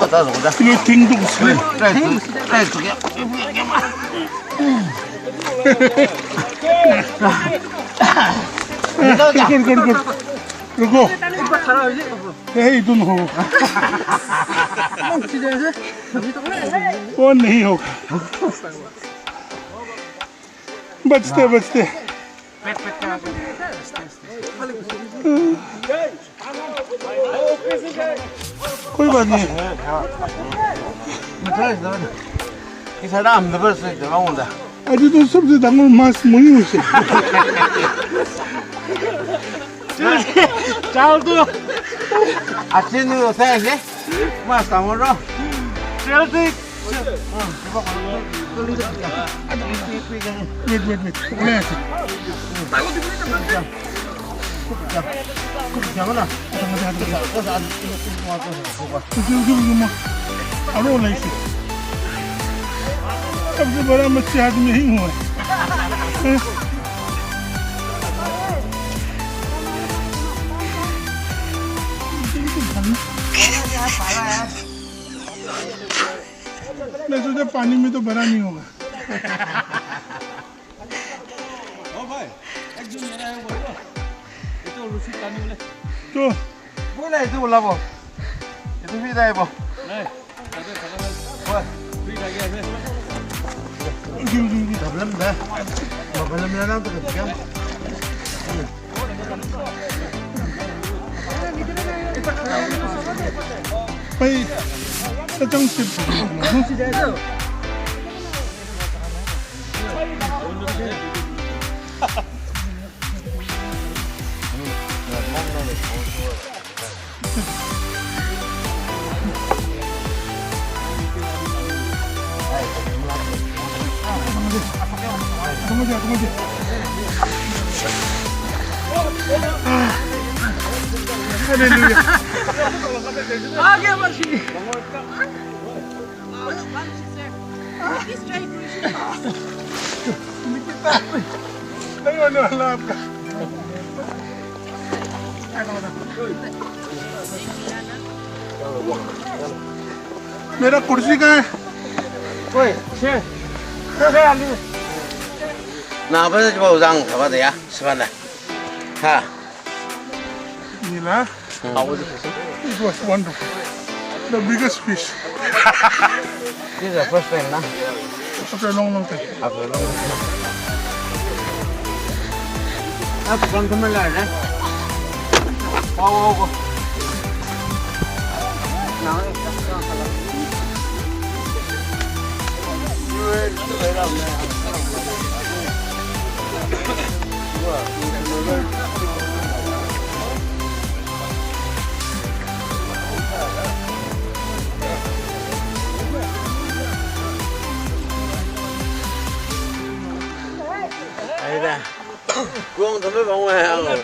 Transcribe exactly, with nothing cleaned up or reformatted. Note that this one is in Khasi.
Kilo ting tuk sih. Ruko. Hey, तुम हो। वो नहीं होगा। बचते बचते। कोई बात नहीं। Ki sa dam da ba sa da ba unda. Aji to sabse dangor mas mui hoise. Chal tu. Aji nu sa ne. Mas dangor ro. Chal tu. Wait, wait, wait. Boleh sih. अरे नहीं से। सबसे बड़ा मच्छी हाथ में ही हुआ है। मैं सोचा पानी में तो बड़ा नहीं होगा। ओ भाई, एक जन मेरा है, बोलो। ये तो रस्सी टानी वाले। तो बोला, ये तो बोला वो। ये तो भी जाए वो। नहीं, खत्म, खत्म है। वो। फ्री खा गया है। जी, जी, जी। प्रॉब्लम है। प्रॉब्लम है ना, तो क्या? Pai, sa chang sip. Hallelujah. आ गया मसीह। नहीं होने वाला आपका। मेरा कुर्सी कहाँ है? ओए, छे। छे आलू। Na ba ba zang ka ba da ya, sabana. Ha. Nila. How was the fishing? It was wonderful. The biggest fish. This is the first time, na? After a long, long time. After a long time. Up, come to my line, eh? Wow, wow, wow. Now, Ai da. Kuang tame bang wai ang.